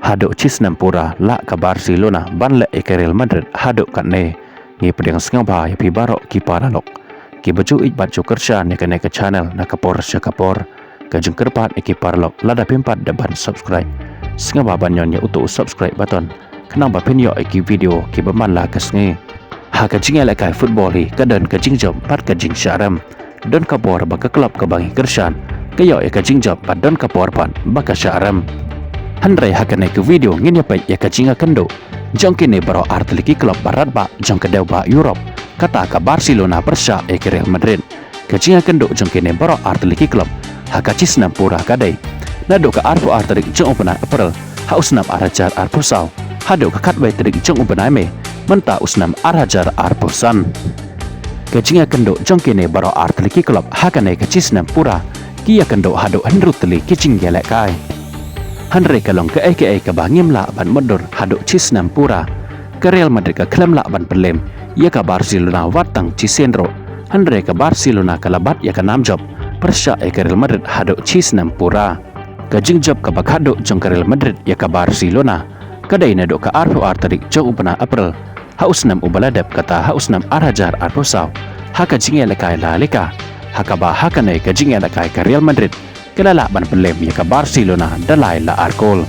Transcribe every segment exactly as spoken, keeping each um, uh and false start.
haduh shi snem pura lah ka Barcelona ban leh ïa ka Real Madrid haduh katne. Ngi pdiang sngewbha ïa phi baroh ki paralok kiba ju ïeit bad ju kyrshan ïa kane ka channel na ka por sha ka por. Ka jingkyrpad ïa ki paralok, lada phim pat da ban subscribe, sngewbha ban ñion ïa uto u subscribe button khnang ba phin ïoh ïa ki video kiba man la ka sngi. Ha ka jingïalehkai football hi ka don ka jingjop bad ka jingshah rem. Don ka por ba ka club kaba ngi kyrshan ka ïoh ïa ka jingjop bad don ka por pat ba ka shah rem. Hynrei ha kane ka video ngin ïa peit ïa ka jingïakynduh jong kine baroh artylli ki club ba radbah jong ka dewbah Europe, kata ka Barcelona pyrshah ïa ka Real Madrid. Ka jingïakynduh jong kine baroh artylli ki club ha ka shi snem pura ka dei naduh ka arphew ar tarik jong u bnai April ha u snem ar hajar arphew saw haduh ka khatwei tarik jong u bnai May mynta u snem ar hajar arphew san. Ka jingïakynduh jong kine baroh artylli ki club ha kane ka shi snem pura ki ïakynduh haduh hynriew tylli ki jingïalehkai. Hynrei ka long kaei kaei kaba ngim lah ban mutdur haduh shi snem pura. Ka Real Madrid ka khlem lah ban pynlem ïa ka Barcelona wat tang shisien ruh. Hynrei ka Barcelona ka la bat ïa ka nam jop pyrshah ïa ka Real Madrid haduh shi snem pura. Ka jingjop kaba khatduh jong ka Real Madrid ïa ka Barcelona ka dei naduh ka arphew ar tarik jong u bnai April ha u snem uba la dep, kata ha u snem ar hajar arphew saw, ha ka jingïalehkai La Liga, ha kaba ha kane ka jingïalehkai ka Real Madrid ka la lah ban pynlem ïa ka Barcelona da lai la ar kol.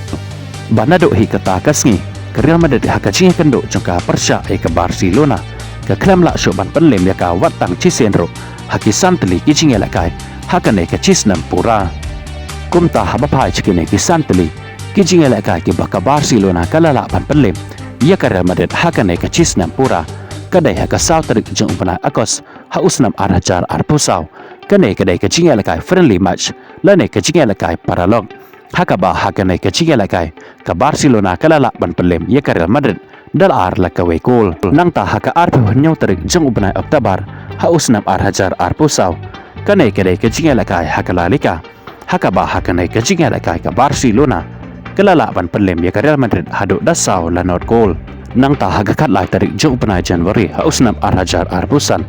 Ba naduh hi kata ka sngi ka Real Madrid ha ka jingïakynduh jong ka pyrshah ïa ka Barcelona ka khlem lah shuh ban pynlem ïa ka wat tang shisien ruh ha ki san tylli ki jingïalehkai ha kane ka shi snem pura. Kumta haba phai sha kine ki san tylli ki jingïalehkai kiba ka Barcelona ka la lah ban pynlem ïa ka Real Madrid ha kane ka shi snem pura ka dei ha ka saw tarik jong u bnai August ha u snem ar hajar arphew saw. Kane ka dei ka jingïalehkai friendly match lane ka jingïalehkai paralok, ha kaba ha kane ka jingïalehkai ka Barcelona ka la lah ban pynlem ïa ka Real Madrid da la ar la kawei kol. Nangta ha ka arphew hynñiew tarik jong u bnai October ha u snem ar hajar arphew saw, kane ka dei ka jingïalehkai ha ka La Liga, ha kaba ha kane ka jingïalehkai ka Barcelona ka la lah ban pynlem ïa ka Real Madrid haduh da saw la nod kol. Nangta ha ka khatlai tarik jong u bnai January ha u snem ar hajar arphew san,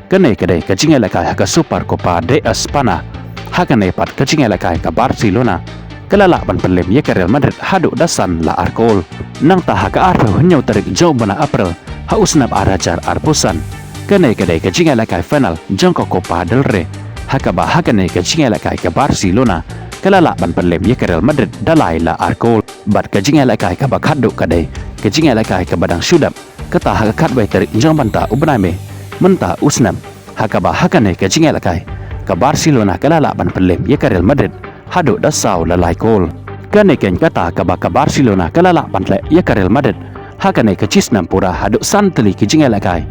kane ka dei ka jingïalehkai ha ka Super Copa de España. Ha kane pat ka jingïalehkai ka Barcelona ka la lah ban pynlem ïa ka Real Madrid haduh da san la ar kol. Nangta ha ka arphew hynñiew tarik jong u bnai April ha u snem ar hajar arphew san, kane ka dei ka jingïalehkai final jong ka Copa del Rey, ha kaba ha kane ka jingïalehkai ka Barcelona ka la lah ban pynlem ïa ka Real Madrid da lai la ar kol. Bad ka jingïalehkai kaba khatduh ka dei ka jingïalehkai kaba dang shu dep, kata ha ka khatwei tarik jong bynta u bnai May mynta u snem, ha kaba ha kane ka jingïalehkai ka Barcelona ka la lah ban pynlem ïa ka Real Madrid haduh da saw la lai kol. Kane keiñ kata kaba ka Barcelona ka la lah ban leh ïa ka Real Madrid ha kane ka shi snem pura haduh san tylli ki jingïalehkai.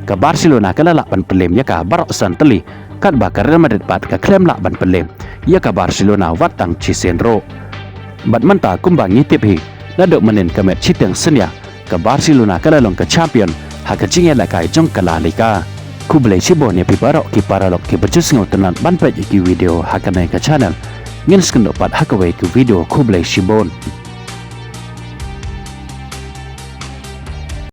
Ka Barcelona ka la lah ban pynlem ïa ka baroh san tylli, katba ka Real Madrid pat ka khlem lah ban pynlem ïa ka Barcelona wat tang shisien ruh. Bad mynta kumba ngi tip hi, naduh mynnin ka met shiteng synñia ka Barcelona ka la long ka champion ha ka jingïalehkai jong ka La Liga. Khublei shibun ïa phi baroh ki paralok kiba ju sngewtynnat ban peit ïa ki video ha kane ka channel. Ngin sa ïakynduh pat ha kawei ka video, khublei shibun.